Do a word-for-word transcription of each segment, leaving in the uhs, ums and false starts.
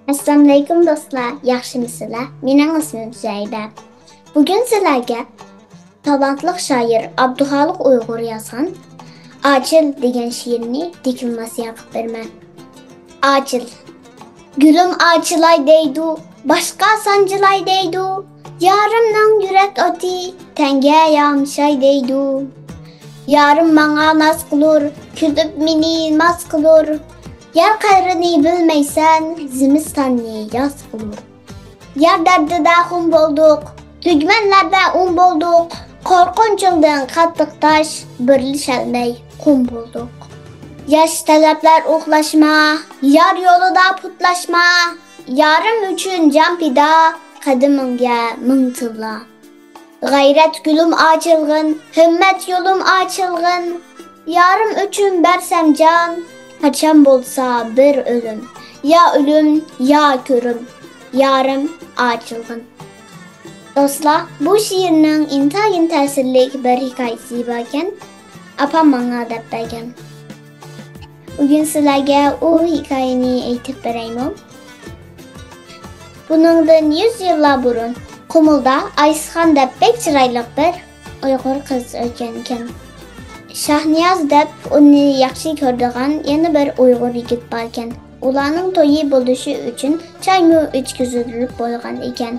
ئەسسالامۇئەلەيكۇم دوستلار، ياخشىمۇسىلەر؟ مېنىڭ ئىسمىم زۇبەيدە. بۈگۈن سىلەرگە تالانتلىق شائىر ئابدۇخالىق ئۇيغۇر يازغان ئاچىل دېگەن شېئىرنى دېكلاماتسىيە قىلىپ بېرىمەن. ئاچىل. گۈلۈم ئاچىلاي دەيدۇ، باشقا سانجىلاي دەيدۇ. يارىمنىڭ يۈرەك ئوتى تەڭگە يامىشاي دەيدۇ. يارىم ماڭا ناز قىلۇر، كۈلۈپ مېنى ماس قىلۇر. يار قەدرىنى بىلمەيسەن، زىمىستاننى ياز قىلۇر. يار دەردىدە خۇم بولدۇق، تۈگمەنلەردە ئۇن بولدۇق. قورقۇنچۇڭدىن قاتتىق تاش، بىرلىشەلمەي قۇم بولدۇق. ياش تەلەپلەر ئۇخلاشما، يار يولىدا پۇتلاشما. يارىم ئۈچۈن جان پىدا، قەدىمىڭگە مىڭ تىللا. غەيرەت گۈلۈم ئاچىلغىن، ھىممەت يولۇم ئاچىلغىن. يارىم ئۈچۈن بەرسەم جان، قاچان بولسا بىر ئۆلۈم. يا ئۆلۈم، يا كۆرۈم، يارىم ئاچىلغىن. دوستلار، بۇ شېئىرنىڭ ئىنتايىن تەسىرلىك بىر ھېكايىسى باركەن، ئاپام ماڭا دەپ بەرگەن. بۈگۈن سىلەرگە ئۇ ھېكايىنى ئېيتىپ بېرەيمۇ؟ بۇنىڭدىن يۈز يىللار بۇرۇن قۇمۇلدا ئايسىخان دەپ بەك چىرايلىق بىر ئۇيغۇر قىز ئۆتكەنىكەن. شاھنىياز دەپ ئۇنى ياخشى كۆرىدىغان يەنە بىر ئۇيغۇر يىگىت باركەن. ئۇلارنىڭ تويى بولۇشى ئۈچۈن چايمۇ ئىچكۈزۈلۈپ بولغان ئىكەن.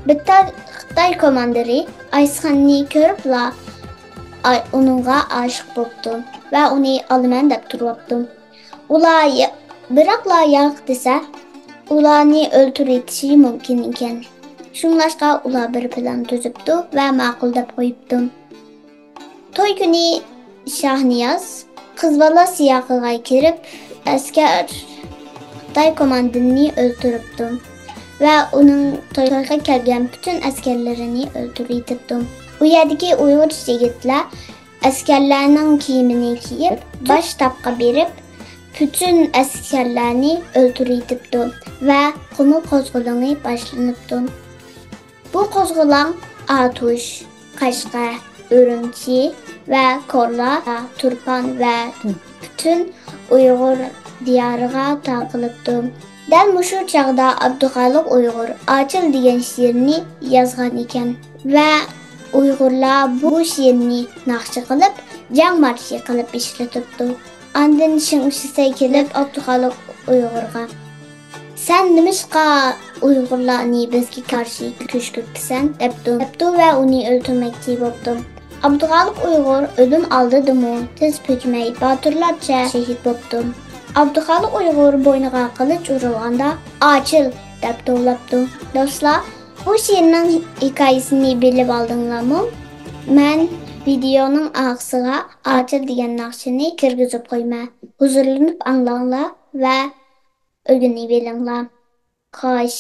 بىر تال خىتاي كوماندىرى ئايسىخاننى كۆرۈپلا، ئا-، ئۇنىڭغا ئاشىق بوپتۇ ۋە ئۇنى ئالىمەن دەپ تۇرۇۋاپتۇ. ئۇلار يا-، بىراقلا ياق دېسە، ئۇلارنى ئۆلتۈرۈۋېتىشى مۇمكىن ئىكەن. شۇڭلاشقا ئۇلار بىر پىلان تۈزۈپتۇ ۋە ماقۇل دەپ قويۇپتۇ. توي كۈنى شاھنىياز قىز بالا سىياقىغا كىرىپ، ئەسكەر خىتاي كوماندىرىنى ئۆلتۈرۈپتۇ ۋە ئۇنىڭ تويغا كەلگەن پۈتۈن ئەسكەرلىرىنى ئۆلتۈرۈۋېتىپتۇ. ئۇ يەردىكى ئۇيغۇر يىگىتلەر ئەسكەرلەرنىڭ كىيىمىنى كىيىپ، باش شتابقا بېرىپ، پۈتۈن ئەسكەرلەرنى ئۆلتۈرۈۋېتىپتۇ ۋە قۇمۇل قوزغىلىڭى باشلىنىپتۇ. بۇ قوزغىلاڭ ئاتۇش، قەشقەر، ئۈرۈمچى ۋە كورلا، تۇرپان ۋە پۈتۈن ئۇيغۇر دىيارىغا تارقىلىپتۇ. دەل مۇشۇ چاغدا ئابدۇخالىق ئۇيغۇر ئاچىل دېگەن شېئىرنى يازغان ئىكەن ۋە ئۇيغۇرلار بۇ شېئىرنى ناخشا قىلىپ، جەڭ مارشى قىلىپ ئىشلىتىپتۇ. ئاندىن شېڭ شىسەي كېلىپ ئابدۇخالىق ئۇيغۇرغا، «سەن نېمىشقا ئۇيغۇرلارنى بىزگە قارشى كۈشكۈرتىسەن؟» دەپتۇ، دەپتۇ ۋە ئۇنى ئۆلتۈرمەكچى بوپتۇ. ئابدۇخالىق ئۇيغۇر ئۆلۈم ئالدىدىمۇ تىز پۈكمەي، باتۇرلارچە شېھىت بوپتۇ. ئابدۇخالىق ئۇيغۇر بوينىغا قىلىچ ئۇرۇلغاندا، «ئاچىل!» دەپ توۋلاپتۇ. دوستلار، بۇ شېئىرنىڭ ھېكايىسىنى بىلىپ ئالدىڭلارمۇ؟ مەن ۋىدېئونىڭ ئارقىسىغا ئاچىل دېگەن ناخشىنى كىرگۈزۈپ قويىمەن. ھۇزۇرلىنىپ ئاڭلاڭلار ۋە ئۆگىنىۋېلىڭلار. خوش.